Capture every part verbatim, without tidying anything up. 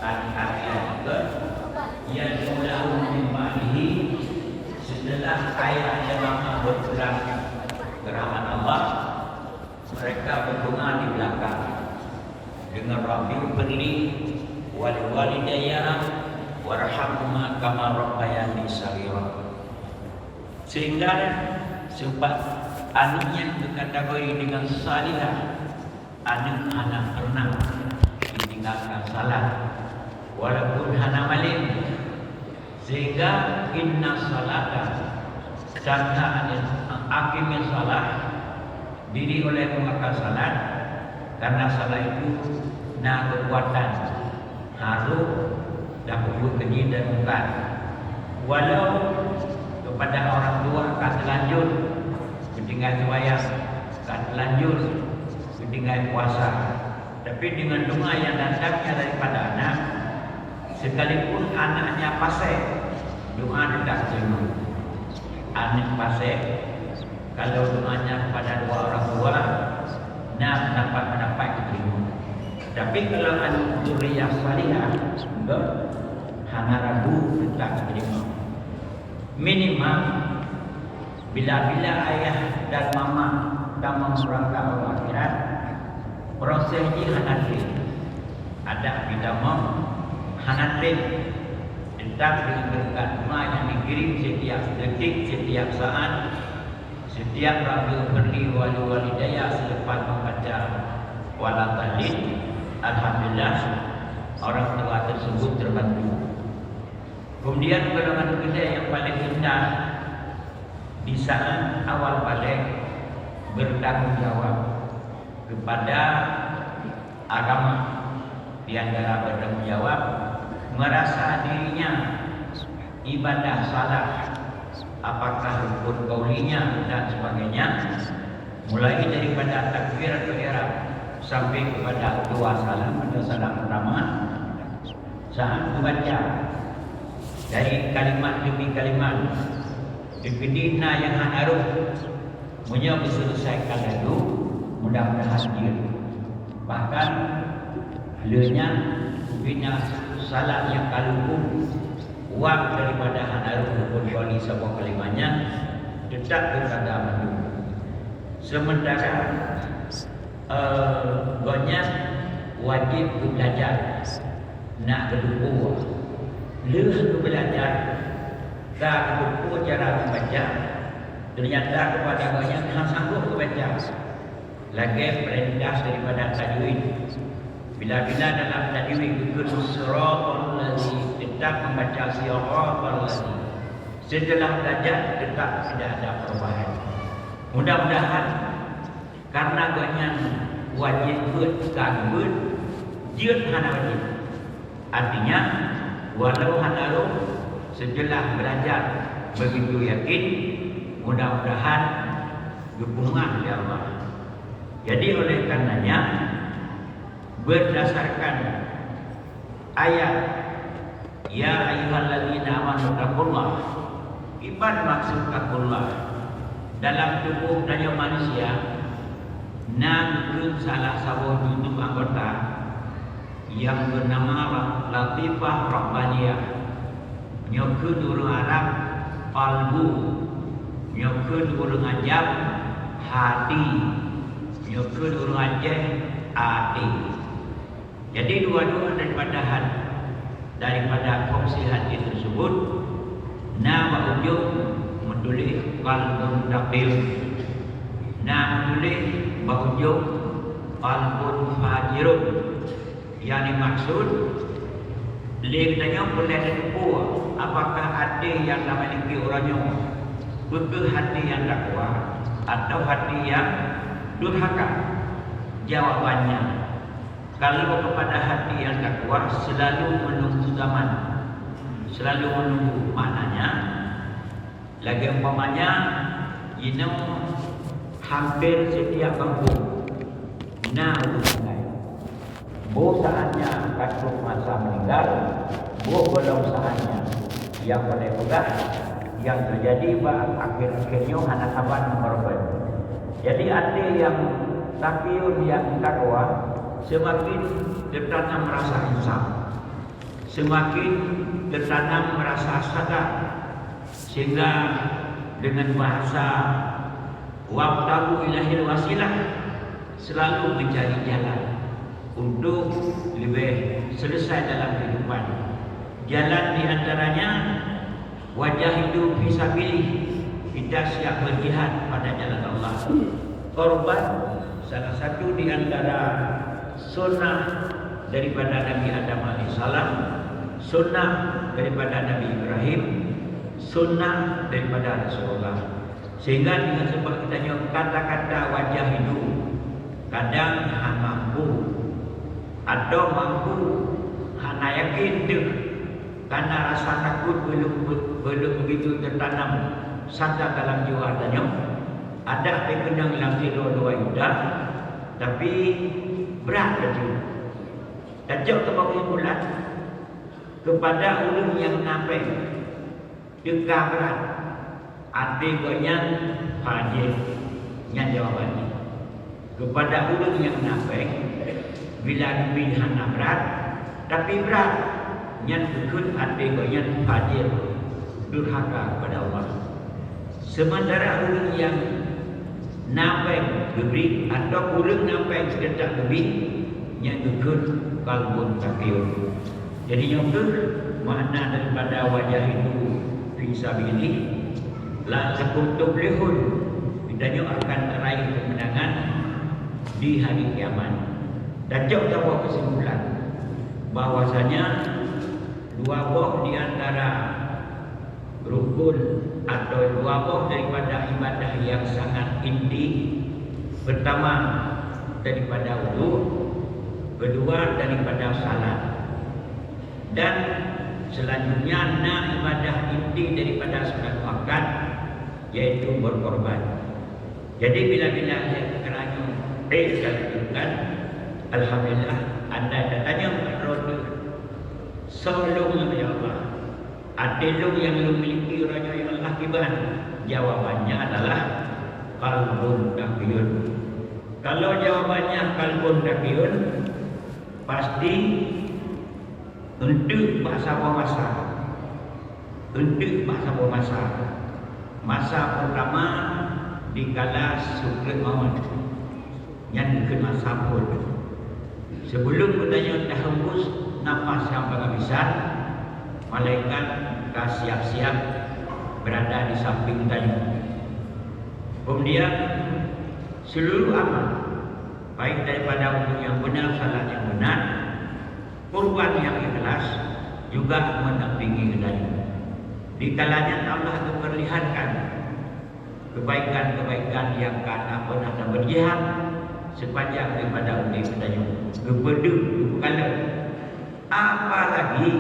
Anak-anak yang ke, yang ulahum min ba'dihi, setelah ayah dan mama berpulang ke rahmat Allah, mereka berdoa di belakang dengan Rabbighfirli waliwalidayya warhamhuma kama rabbayani shaghira. Sehingga sempat anaknya dikategori dengan salihah, aneuëk hana pernah ditinggalkan salah, walaupun hana malem. Sehingga inna salata tanha anil, aqimis salah, diri oleh mengakan salat, karena salat itu na kekuatan harus dan berbuat keji dan mungkar. Walau kepada orang tua ka terlanjur ditinggal sembahyang, ka terlanjur ditinggal puasa, tapi dengan doa yang datangnya daripada anak, sekalipun anaknya fasik, doa tetap terima. Anak fasik, kalau doanya kepada dua orang tua, na pendapat-pendapat diterima. Tapi kalau anak zuriyah salihah, enggak, hana ragu tetap diterima. Minimal, bila-bila ayah dan mama tamong rangka u akhirat, proses jih hana treb. Adak jitamong hana treb, tetap dengan berkat doa yang dikirim setiap detik, setiap saat, setiap Rabbighfirli waliwalidayya selepas membaca waladhdallin, alhamdulillah, orang tua tersebut terbantu. Kemudian golongan ketiga yang paling indah di saat awal baligh bertanggung jawab kepada agama, di antara bertanggung jawab merasa dirinya ibadah salah, apakah rukun qaulinya dan sebagainya, mulai daripada takbiratul ihram sampai kepada dua salam atau salam pertama. Saat membaca dari kalimat demi kalimat, dikedi na nyang hana rhoh. Meunyoe beuseuleusaikan laju, mudah-mudahan jeuet. Bahkan lheueh nyan, bina salat nyang ka luput, wab daripada hana rhoh rukun qauli saboh kalimat nyan, tetap geutada mandum. Sementara, eh, gobnyan wajéb geubeulajar, nak geuteupeue. Lheueh geubeulajar, ka geuteupeue cara membaca, ternyata kepada gobnyan hana sanggob geubaca. Lagée peurintah daripada tajwid. Bila-bila dalam tajwid geukheun siratal ladzi, tetap membaca siratal ladzi. Setelah belajar, tetap tidak ada perubahan. Mudah-mudahan, karena gobnyan wajéb beuet ka geubeuet, jeuet hana wajéb. Artinya, walau hana rhoh, setelah belajar begitu yakin, mudah-mudahan geupeungaih lé Allah. Jadi, oleh karenanya, berdasarkan ayat, "Ya ayyuhalladzina amanu taqullah." Iban maksud taqullah, dalam tuboh tanyoe manusia na geukheun salah saboh juzuk anggota nyang beunama Latifah Rabbaniyah. Nyoe kheun ureuëng Arab qalbu, nyoe kheun ureuëng Ajam hati, nyoe kheun ureuëng Aceh até. Jadi, dua-dua daripada hat-, daripada fungsi hati tersebut, na bak ujong meutuléh qalbun taqiyun, na meutuléh bak ujong qalbun fajirun. Nyang dimaksud lé geutanyoe peureulée tateupeue, apakah até nyang tamiliki uroe nyoe peu kheueh até nyang takwa atawa até nyang durhaka? Jawabannya, kalau kepada hati yang takwa, selalu menunggu zaman. Selalu menunggu, maknanya, lagée umpamanya, inoe hampir setiap kampung na ureuëng tinggai. Boh saatnya ka trok masa meninggal, boh gohlom saatnya. Nyang pandai peugah, nyang teujadi bak akhé-akhé nyoe hana saban meukorban. Jadi, até nyang taqiyun, nyang takwa, seumaken teutanam rasa insaf. Semakin tertanam rasa sadar, sehingga dengan bahasa "wabtaghu ilaihil wasilah" selalu mencari jalan untuk lebih selesai dalam kehidupan. Jalan di antaranya wajahidu fi sabilih, kita siap berjihad pada jalan Allah. Korban salah satu di antara sunnah daripada Nabi Adam alaihissalam, sunnah daripada Nabi Ibrahim, sunnah daripada Rasulullah. Sehingga dengan sebab kita nyoe kata-kata wajahidu kadang hana mampu atau mampu hana yakin deuh karena rasa takut belum belum begitu tertanam sadar dalam jiwa tanyoe. Ada dikeunong lam sidroe dua yuda, tapi brat laju. Tajok keu kesimpulan, kepada ureuëng nyang na péng teuka brat, até gobnyan fajir. Nyan jawaban jih. Kepada ureuëng nyang na péng, bila geubri hana brat, tapi brat, nyan geukheun até gobnyan fajir, durhaka kepada Allah. Sementara ureuëng nyang na péng geubri atau ureuëng na péng teutab geubri, nyan geukheun qalbun qasiyun. Jadi nyoe kheueh makna daripada wajahidu fi sabilillah la'allakum tuflihun. Kita nyoe akan meraih kemenangan di hari kiamat. Dan jok saboh kesimpulan bahwasanya dua boh di antara rukun atau dua boh daripada ibadah yang sangat inti. Pertama daripada wudu, kedua daripada salat. Dan selanjutnya na ibadah inti daripada salat waktu, yaitu berkorban. Jadi bila-bila saya keranyu, eh, saya lakukan, alhamdulillah, anda datanya roda. Soe lôn, ya Allah, até lôn nyang lôn miliki uroe nyoe, ya Allah, kiban? Jawabannya adalah qalbun qasiyun. Kalau jawabannya qalbun qasiyun, pasti untuk bak saboh masa. Untuk bak saboh masa. Masa pertama dikala sukreut mawöt. Nyan keuh masa phon. Sebelum geutanyoe tahembus nafas nyang penghabisan, malaikat ka siap-siap berada di samping tanyoe. Kemudian seluruh amal, baik daripada wudu nyang benar, salat nyang benar, kurban nyang ikhlas, juga mendampingi geutanyoe. Di kala nyan Allah memperlihatkan kebaikan-kebaikan nyang ka na pernah taberjihad sepanjang daripada udeb geutanyoe. Geupeudeuh, geupeukalon. Apalagi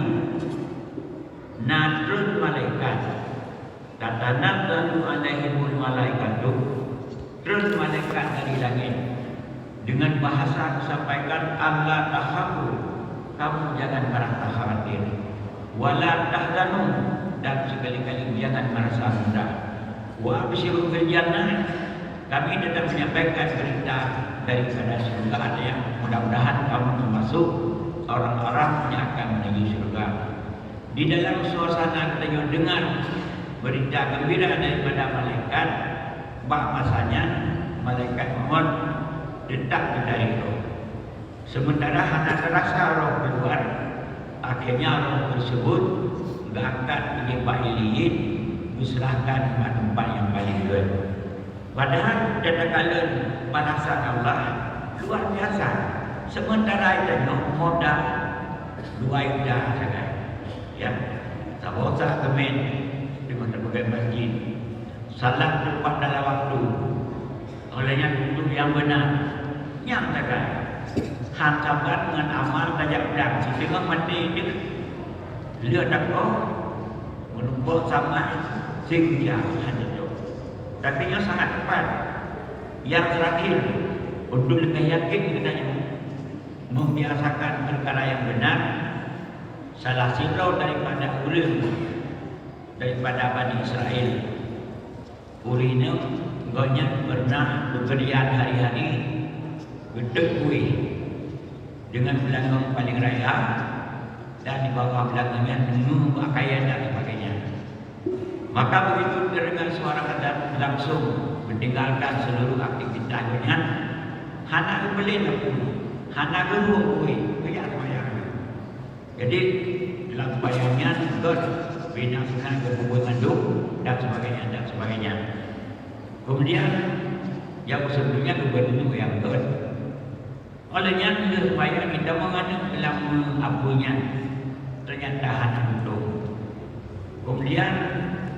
na treun malaikat, tatanazzalu alaihimul malaikatu, treun malaikat dari langét. Dengan bahasa disampaikan, "Alla takhafu, kamu jangan merasa khawatir. Wala tahzanu, dan sekali-kali jangan merasa gundah. Wa absyiru bil jannah, kami tetap menyampaikan berita daripada surga, ada yang mudah-mudahan kamu termasuk orang-orang yang akan menuju surga." Di dalam suasana geutanyoe deungar beurita geumbira daripada malaikat, bak masa nyan malaikat mawöt teutap geutarék roh. Seumeuntara hana teurasa roh keuluar, akhirnya roh teuseubut geuangkat udeb bak Illiyyin, geuseurahkan bak teumpat nyang paleng gét. Padahai takalon balasan Allah luar biasa. Seumeuntara tanyoe modal dua juta sagai. Ya, saboh sah keumen deungon tapeugöt masjid. Salah teumpat dalam waktu. Oleh nyan, untuk nyang beuna, nyang sagai. Han saban ngon amal tajak peudang, siteungoh maté deuh. Lheueh takoh, meunumpoe sama seuhingga hana jok. Tapi nyoe sangat tepat. Nyang terakhir, untuk leubeh yakin geutanyoe membiasakan peukara nyang beuna, salah sidroe daripada ureuëng daripada Bani Israel. Ureuëng nyoe gobnyan pernah beukeureja hari-hari geutot kueh deungon beulangöng paleng raya, Dan di bawah beulangong nyan, nyoe bak kayèe dan sebagainya. Maka begitu terdengar suara azan, langsung meninggalkan seluruh aktivitas nyan, hana geupeulén apui, hana geurueng apui, geujak seumayang. Jadi, lam seumayang nyan, gèt, bina sunat geupeubeuet mandum, dan sebagainya, dan sebagainya. Kemudian, nyang seubelum nyan geupeubeuet mandum nyang gèt. Óh lheueh nyan, lheueh seumayang, geutamong aneuk lam apui nyan, teunyata hana tutoe. Kemudian,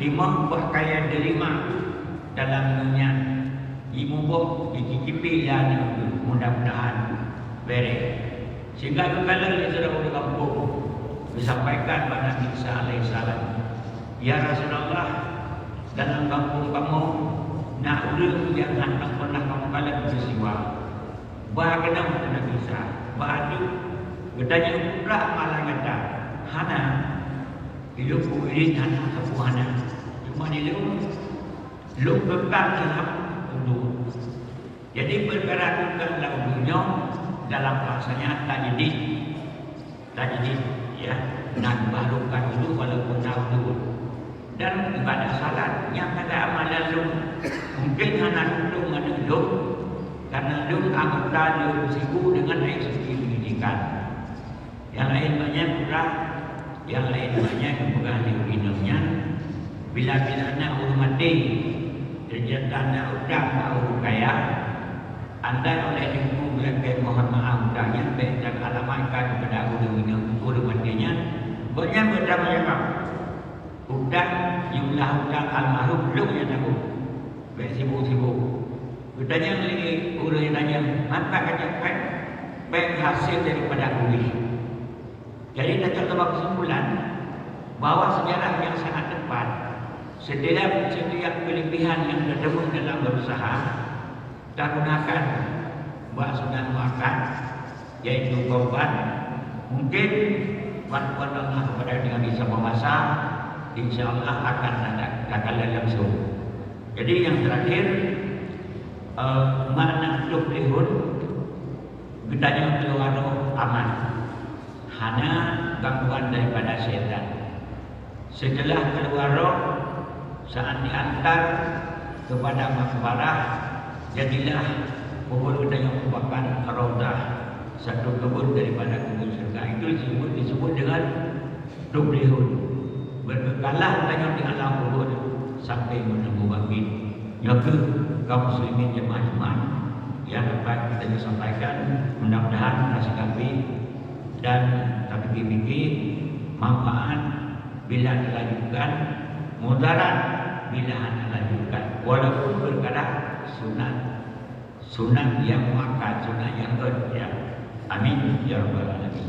timong bak kayèe deulima dalam nyoe nyan, jimuboh, jicicipi lé aneuk geuh, mudah-mudahan bèrèh. Sehingga geukalon lé sidroe ureueng gampông, geusampaikan bak Nabi Isa alaihissalam, "Ya Rasulullah, dalam gampông kamoe na ureueng nyang hana pernah kamoe kalon keu siwa." Ba keunong keu Nabi Isa, ba aneuk, geutanyong, "Peue amalan gata?" "Hana, ilôn peue hana, sapeue hana. Cuma ilôn, lôn kekal dalam udue." Jadi, peukara kekal lam udue nyoe dalam bahasa nyan tajdid. Tajdid, ya, nan baroekah udue walaupun na udue. Dan ibadah salat, nyang keuga amalan lôn, mungken hana tutoe mandum lôn, karena lôn anggota lôn sibuk deungon aneuk suci pendidikan. Nyang laén banyak kurang, nyang laén banyak geupeugah lé ureueng inong nyan, bila-bila na ureueng maté, teunyata na utang bak ureueng kaya, andai oleh Teungku geulakèe mohon maaf utang nyan, bèk tan alamatkan keupada ureueng inong, ureueng maté nyan, gobnyan beutamong jaweueb. Utang, jumlah utang almarhum lôn nyang tanggong. Bèk sibuk-sibuk. Geutanyong lé ureueng nyang tanyong, "Maka ka jak péng?" "Péng hasil daripada kueh." Jadi, tacok teuma kesimpulan bahwa sejarah nyang sangat tepat, setiap, setiap kelebihan nyang teuteumé dalam berusaha, tagunakan bak sunat muakkad, yaitu korban. Mungkin bantuan Allah kepada Nabi saboh masa, insya Allah akan ada takalon langsung. Jadi, yang terakhir, eh, makna tuflihun, geutanyoe keuluwa roh aman, hana gangguan daripada syaitan. Setelah keuluwa roh, saat diantar kepada makbarah, jadilah kubur geutanyoe merupakan raudhah, satu kebun daripada kebun syurga. Itu disebut, disebut dengan tuflihun. Berkekalah geutanyoe di alam kubur sampai meununggu bangkit. Nyoe kheueh kaum muslimin jamaah Jumat nyang dapat geutanyoe sampaikan. Mudah-mudahan nasihati dan tapikir-pikir, manfaat bila talanjutkan, mudarat bila hana talanjutkan, walaupun beukadang sunat, sunat nyang muakkad, sunat nyang rot, ya. Amin ya rabbal alamin.